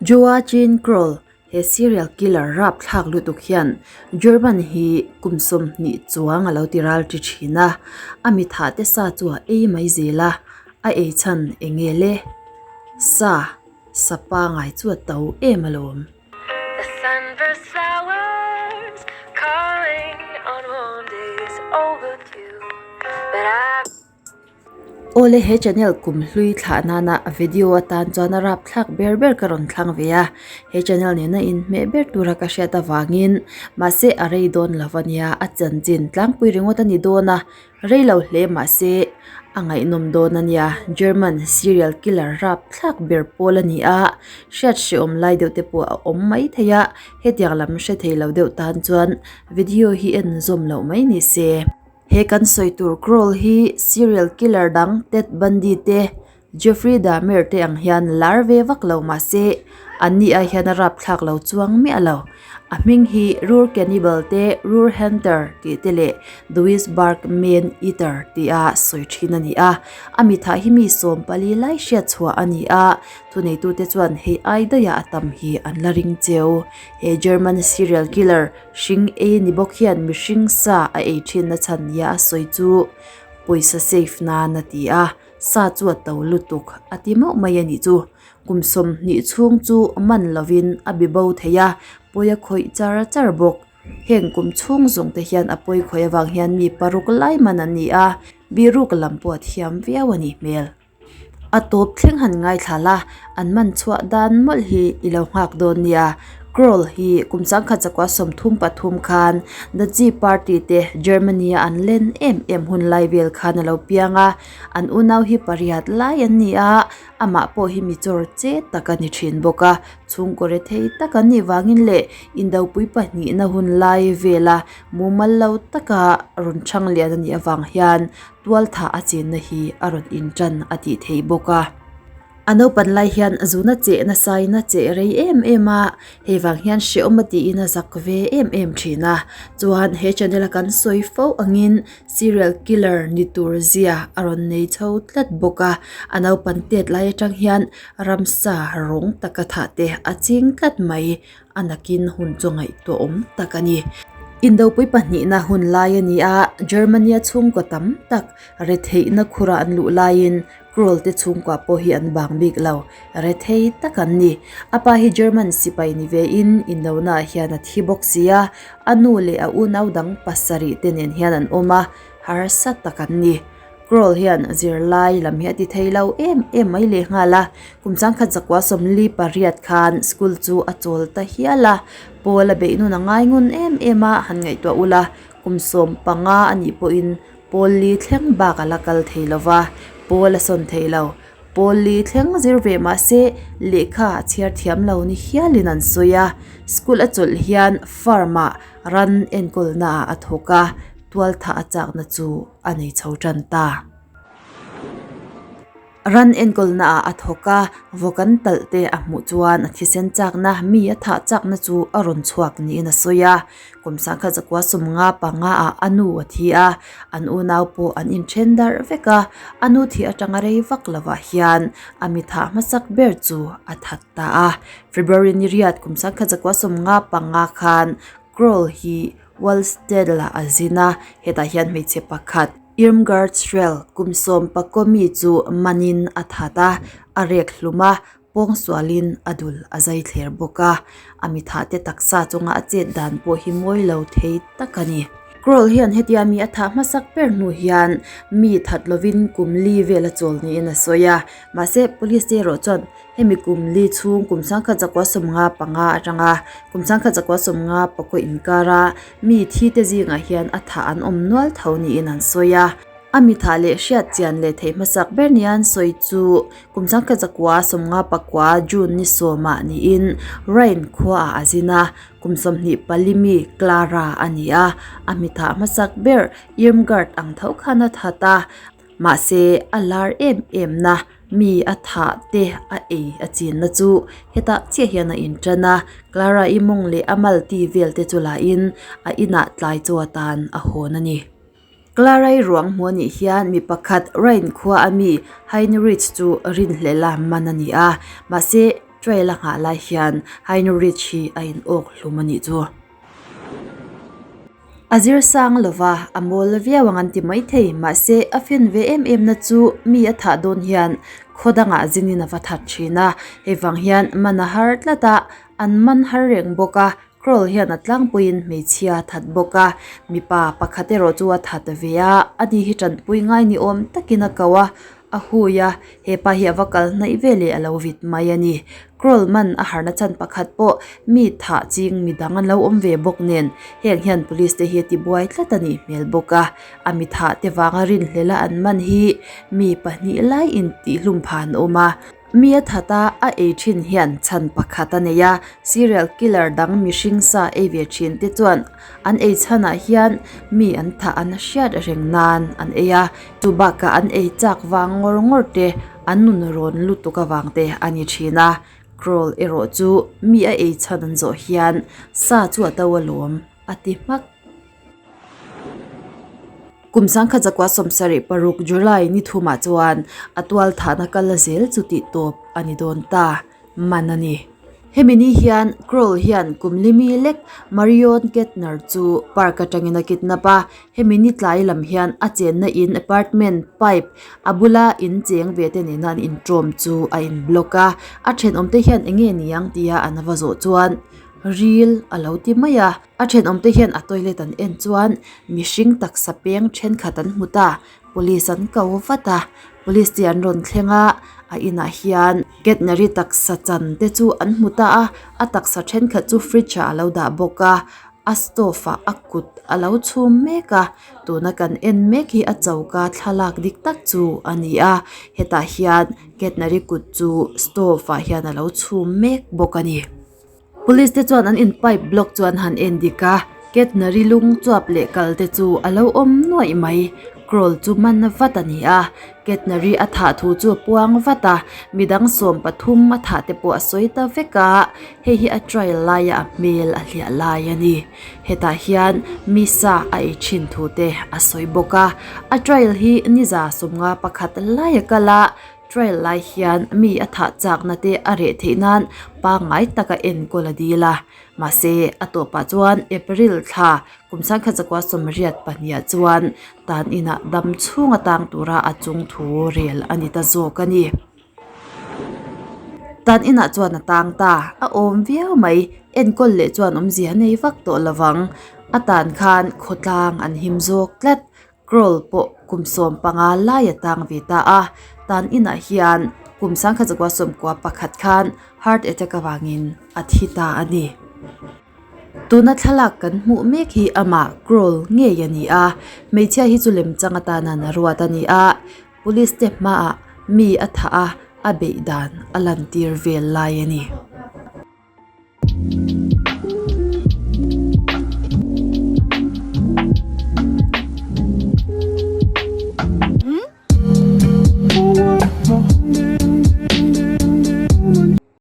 Joachim Kroll, He serial killer rapthlak lutuk hian German hi kum 20 chuang a lo ti ral ti thin a, a mi thah te sa chu a ei mai zel a, a ei chhan eng nge le? Sa, sa pangai chu a to em alawm. Awle he channel kum hlui thlah nana video atan chuan a rapthlak ber ber ka rawn thlang ve a, he channel nena inhmeh ber tura ka hriat avangin mahse a rei dawn lo ania a chanchin tlangpui ringawt a ni dawn a, rei lo hle mahse a ngaihnawm dawn ania German serial killer rapthlak ber pawl a ni a, hriat hrehawm lai deuh te pawh a awm mai thei a, hetiang lam hre thei lo deuh tan chuan video hi en zawm loh mai ni se. He kan sawi tur Kroll hi serial killer dang Ted Bundy te, Jeffrey Dahmer te ang hian lar ve vak lo mahse an ni ai hian a rapthlak lo chuang miah lo. A hming hi Ruhr Cannibal te, Ruhr Hunter tih te leh Duisburg Man Eater tia sawi thin a ni a. A mithah hi mi 14 lai hriat chhuah a ni a, thuneitute chuan hei ai daia a tam hi an la ring cheu. He German serial killer Hring ei ni bawk hian mihring sa a ei thin na chhan nia a sawi chu pawisa safe nan a ti a, sa chu a to lutuk a ti mauh mai a nih chu. Kum 20 chhung chu man lovin a bi bo thei a, pawi a khawih char char bawk. Heng kum chhung zawng te hian a pawi khawih avang hian mi paruk lai man an ni a, biruk lam pawh a thiam viau a nih hmel. A tawp thleng han ngaithla la, an man chhuah dan mawlh hi i lo nghak dawn nia. Kroll hi kum 1933 khan Nazi party te Germany a an len em em hun lai vel khan a lo piang a, an unau hi pariat lai an ni a, amah pawh hi mi chawr che tak a ni thin bawk a, chhungkaw rethei tak an nih vangin leh indopui pahnihna hun lai vela mumal lo taka rawn chhang lian a nih avang hian Tualthah a chenna hi a rawn intan a tih theih bawk a. A naupan lai hian zuna cheh nasain a cheh rei em em a, hei vang hian hrehawm a tiin a zak ve em em thin a. Chuan he channel a kan sawi fo angin serial killer ni tur zia a rawn nei chho tlat bawk a. A naupan tet lai atang hian ramsa rawng taka thah te a ching tlat mai. A nakin hun chu ngaihtuah awm tak a ni. Indopui pahnihna hun lai a ni a, Germany-a chhungkaw tam tak retheihna khura an luh laiin Kroll te chhungkua pawh hi an bang bik lo, rethei tak an ni. A pa hi German sipai ni vein indonaah hian a thi bawk si a, a nu leh a unau dang pasarih te nen hian an awm a, harsa tak an ni. Kroll hian zirlai lam hi a ti thei lo em em mai lehnghal a, kum 1948 khan school chu a chawl ta hial a, pawl a beih nun a ngai ngun em em a, han ngaihtuah ula kum 15 a nih pawhin pawl li thleng bak a la kal thei lo va, pawl a sawn thei lo. Pawl li thleng zir ve mah se lehkha a chhiar thiam lo ni hialin an sawi a, school a chawlh hian farm ah ran enkawlnaah a thawk a, tualthah a chakna chu a nei chho tan ta. Ran enkawlnaah a thawk a, vawk an talh te a hmuh chuan a thisen chakna, mi a thah chakna chu a rawn chhuak niin a sawi a. Kum 1955 ah a nu a thi a, an unau pawh an inthen darh vek a, a nu thih atanga rei vak lovah hian a mi thah hmasak ber chu a that ta a. February ni riat kum 1955 khan Kroll hi Wallstedl-ah a zin a, hetah hian hmeichhe pakhat, Irmgard Schrell, kum 14 mi chu manin a that a, a rek hlum a, pawngsualin a dul a zai thler bawk a, a mithah te taksa chunga a chet dan pawh hi mawi lo thei tak a ni. Kroll hian hetia mi a thah hmasak ber hnu hian mi that lovin kum li vel a chawl niin a sawi a, mahse police te erawh chuan Hemi kum li chhung kum 1955 atanga kum 1954 inkara mi thi te zingah hian a thah an awm nual tho niin an sawi a. A mi thah leh hriat chian leh theih hmasak ber nia an sawi chu kum 1954 June ni sawmah niin Rhine khuaah a zin a, kum 24 mi Clara a ni a. A mi thah hmasak ber Irmgard ang tho khan a that a, mahse a lar em em na. Mi a thah te a ei a chinna chu hetah chiah hian a intan a, Clara-i mawng leh a mal ti vel te chu lahin a inah tlai chaw atan a hawn a ni. Clara-i ruang hmuh a nih hian mi pakhat Rhine khua a mi Heinrich chu rinhlelh a man a ni a, mahse. Trail a nghah lai hian Heinrich hi a in awk hlum a nih chu. A zir sang lo va, a mawl viau ang an ti maithei, mahse a fin ve em em na chu mi a thah dawn hian khaw dangah zinin a va that thin a, hei vang hian man a har tlat a, an man har reng bawk a, Kroll hian a tlangpuiin hmeichhia a that bawk a, mipa pakhat erawh chu a that ve a, ani hi tanpui ngai ni awm takin a ko a, a hui a, hepa hi a va kal hnaih ve leh a lo vit mai a ni. Kroll man a harna chhan pakhat pawh mi thah ching midang an lo awm ve bawk nen heng hian police te hi a ti buai tlat a nih hmel bawk a, a mi thah te vanga rinhlelh a an man hi mi pahnih lai intihhlum pha an awm a. Mi a that a, a ei thin hian chhan pakhat a nei a, serial killer dang mihring sa ei ve thin te chuan an ei chhanah hian mi an thah an hriat reng nan an ei a, chu bakah an ei chak vang ngawr ngawr te an nun rawn lutuk avang te a ni thin a, Kroll erawh chu mi a ei chhan an zawh hian sa chu a to alawm a ti hmak. Kum sangkhat zakua sawmsarih paruk July ni thumah chuan a tual thahna kal a zel chu tih tawp a ni dawn ta man a ni. Hemi ni hian Kroll hian kum limi lek Marion Kettner chu park atangin a kidnap a, hemi ni tlai lam hian a chenna in apartment pipe a bula in cheng ve te nena an inṭawm chu a in block a, a thenawmte hian enge niang tia an va zawh chuan ril a lo ti mai a. A thenawmte hian a toilet an en chuan mihring taksa peng thenkhat an hmu ta, police an ko vat a, police te an rawn thleng a, a inah hian Ketnary taksa chan te chu an hmu ta a, a taksa thenkhat chu fridge ah a lo dah bawk a, a stove ah a kut a lo chhum mek a, tuna kan en mek hi a choka thlalak dik tak chu a ni a, hetah hian Ketnary kut chu stove ah hian a lo chhum mek bawk a ni. Police te chuan an in pipe block chu an han en dik a Ketnary lung chuap leh kal te chu a lo awm nuaih mai Kroll chu man vat a ni a Ketnary a thah thu chu a puang vat a midang sawm pathum a thah te pawh a sawi ta vek a hei hi a trial laia a hmel a hliah lai a ni hetah hian misa a ei thin thu te a sawi bawk a a trial hi niza sawmnga pakhat lai a kal a. Trail lai hian mi a thah chakna te a reh theih nan pangngai taka enkawl a dil a, mahse a tawpah chuan April thla kum sangkhat zakua sawmriat pahniha chuan tan inah dam chhung atang tura a chung thu rel a ni ta zawk a ni. Tan inah chuan a tang ta, a awm viau mai, enkawl leh chuan awmzia nei vak tawh lovang, a tan khan khawtlang an him zawk tlat. Kroll pawh kum 15 lai a tang ve ta a, tan inah hian kum sangkhat zakua sawmkua pakhat khan heart attack avangin a thi ta a ni. Tuna thlalak kan hmuh mek hi amah Kroll ngei a ni a, hmeichhia hi chu lemchang atana na ruat a ni a, police te hmaah mi a thah a, a beih dan a lantir vel lai a ni.